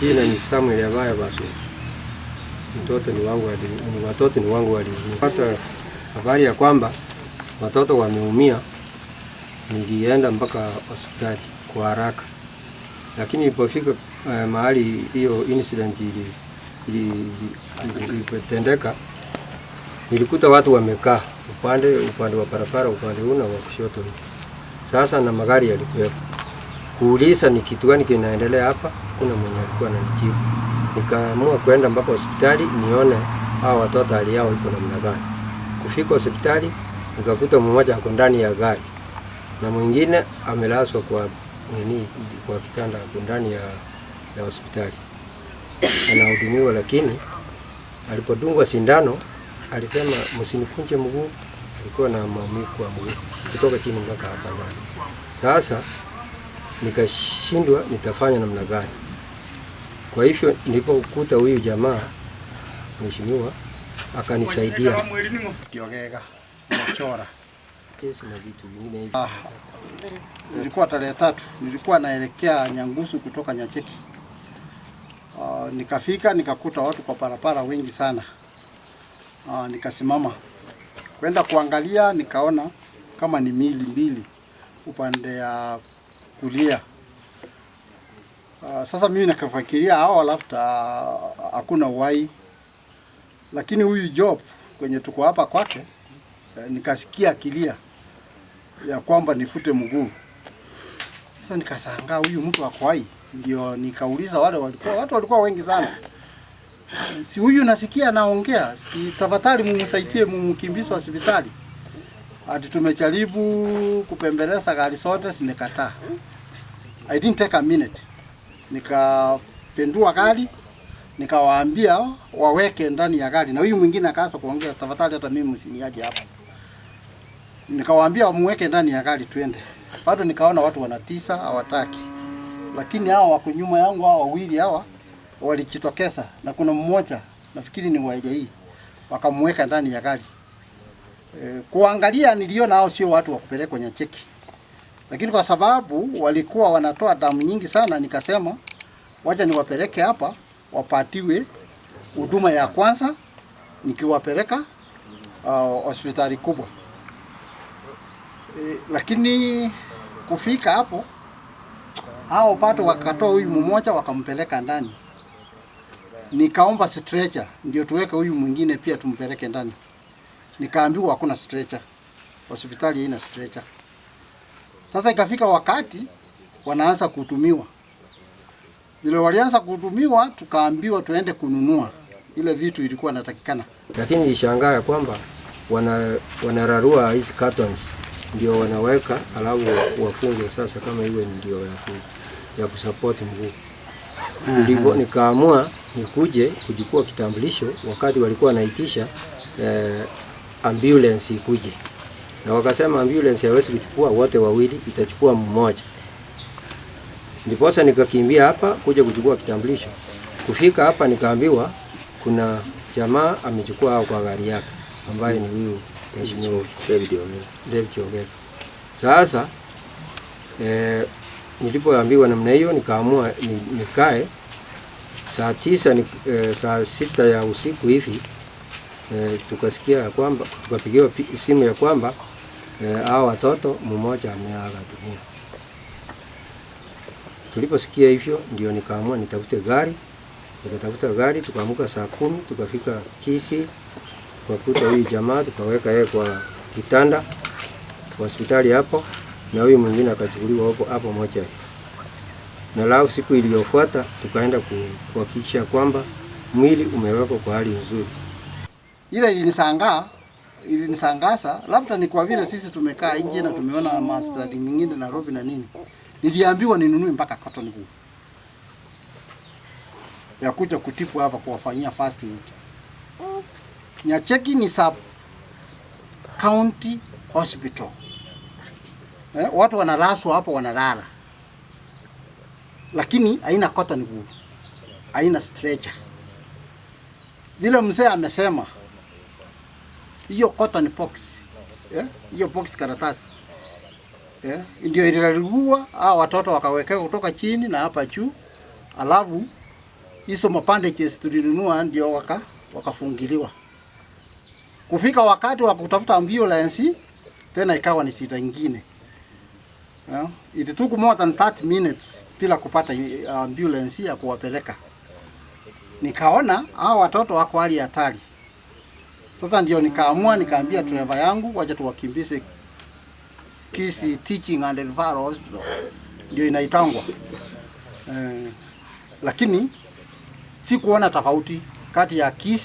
Jina ni Samuel Abaya Basweti. Mtoto ni wangu ni watoto ni wangu waliumia. Pata habari ya kwamba watoto wameumia, nilienda mpaka hospitali kwa haraka, lakini nilipofika mahali hiyo incident ilipotendeka, nilikuta watu wamekaa upande wa barabara, upande huu na wa kushoto. Sasa na magari yalikuwepo. Kuuliza ni kitu gani kinaendelea hapa, kuna mwenye alikuwa ananijibu. Nikaamua kwenda mpaka hospitali nione hao watoto hali yao iko namna gani. Kufika hospitali nikakuta mmoja ako ndani ya gari na mwingine amelazwa kwa nini, kwa kitanda ako ndani ya hospitali anahudumiwa, lakini alipodungwa sindano alisema msinikunje mguu. Alikuwa na maumivu kwa mguu kutoka chini mpaka hapa ndani. Sasa nikashindwa nitafanya namna gani. Kwa hivyo nilipokuta huyu jamaa mheshimiwa akanisaidia Kiogega Machora. Kesi na vitu vingine hivi. Ilikuwa tarehe 3, nilikuwa naelekea Nyangusu kutoka Nyacheki. Nikafika nikakuta watu kwa barabara wengi sana. Nikasimama kwenda kuangalia, nikaona kama ni mili mbili upande ya kulia. Sasa mimi nikafikiria hao labda hakuna uhai, lakini huyu Job kwenye tuko hapa kwake, nikasikia akilia ya kwamba nifute mguu. Sasa nikashangaa huyu mtu ako hai, ndio nikauliza wale walikuwa watu walikuwa wengi sana, si huyu nasikia anaongea, si tafadhali mumsaidie, mumkimbize hospitali. Ati tumejaribu kupembeleza gari zote zimekataa. I didn't take a minute, nikapendua gari nikawaambia waweke ndani ya gari, na huyu mwingine akaanza kuongea, tafadhali hata mimi msiniaje hapa. Nikawaambia wamuweke ndani ya gari twende. Bado nikaona watu wanatisa hawataki, lakini hao wako nyuma yangu, hao wawili hawa walijitokeza, na kuna mmoja nafikiri ni wa hii, wakamweka ndani ya gari. Kuangalia niliona hao sio watu wa kupelekwa Nyacheki, lakini kwa sababu walikuwa wanatoa damu nyingi sana, nikasema wacha niwapeleke hapa wapatiwe huduma ya kwanza, nikiwapeleka hospitali kubwa. Lakini kufika hapo hao pato wakatoa huyu mmoja wakampeleka ndani. Nikaomba stretcher ndio tuweke huyu mwingine pia tumpeleke ndani. Nikaambiwa hakuna stretcher, hospitali haina stretcher. Sasa ikafika wakati wanaanza kutumiwa. Vile walianza kuhudumiwa, tukaambiwa tuende kununua ile vitu ilikuwa inatakikana. Lakini nilishangaa ya kwamba wanararua hizi cartons ndio wanaweka, alafu wafunge sasa, kama iwe ndio ya kusupport mguu. Ndipo nikaamua nikuje kuchukua kitambulisho wakati walikuwa wanaitisha ambulance ikuje, na wakasema ambulance haiwezi kuchukua wote wawili, itachukua mmoja. Ndiposa nikakimbia hapa kuja kuchukua kitambulisho. Kufika hapa nikaambiwa kuna jamaa amechukua hao kwa gari yake ambaye ni huyu Mheshimiwa David Ongea. David Ongea. Sasa nilipoambiwa namna hiyo nikaamua nikae saa 9 saa 6 ya usiku hivi, tukasikia ya kwamba tukapigiwa simu ya kwamba hao watoto mmoja ameaga dunia. Tuliposikia hivyo ndio nikaamua nitafute gari. Nikatafuta gari, tukaamka saa 10 tukafika Kisii, tukakuta huyu jamaa tukaweka yeye kwa kitanda kwa hospitali hapo, na huyu mwingine akachukuliwa hapo hapo mochari. Na lao siku iliyofuata tukaenda kuhakikisha kwamba mwili umewekwa kwa hali nzuri. Ile ilinishangaza, labda ni kwa vile sisi tumekaa nje na tumeona hospitali nyingine Nairobi na nini. Niliambiwa ninunue mpaka cotton wool ya kuja kutibu hapa, kuwafanyia first aid. Nyacheki ni sub county hospital. Watu wanalazwa hapo wanalala, lakini haina cotton wool, haina stretcher. Vile mzee amesema hiyo cotton box, hiyo box karatasi, ndio ilirarua hao watoto wakawekewa kutoka chini na hapa juu, alafu Hizo mabandages tulinunua ndio wakafungiliwa. Kufika wakati wa kutafuta ambulance tena ikawa ni shida ingine. Yeah. It took more than 30 minutes bila kupata ambulance ya kuwapeleka. Nikaona hao watoto wako hali hatari. Sasa ndio nikaamua nikaambia driver yangu wacha tuwakimbize Kisii Teaching and Referral Hospital, ndio inaitangwa. Lakini sikuona tofauti kati ya Kisii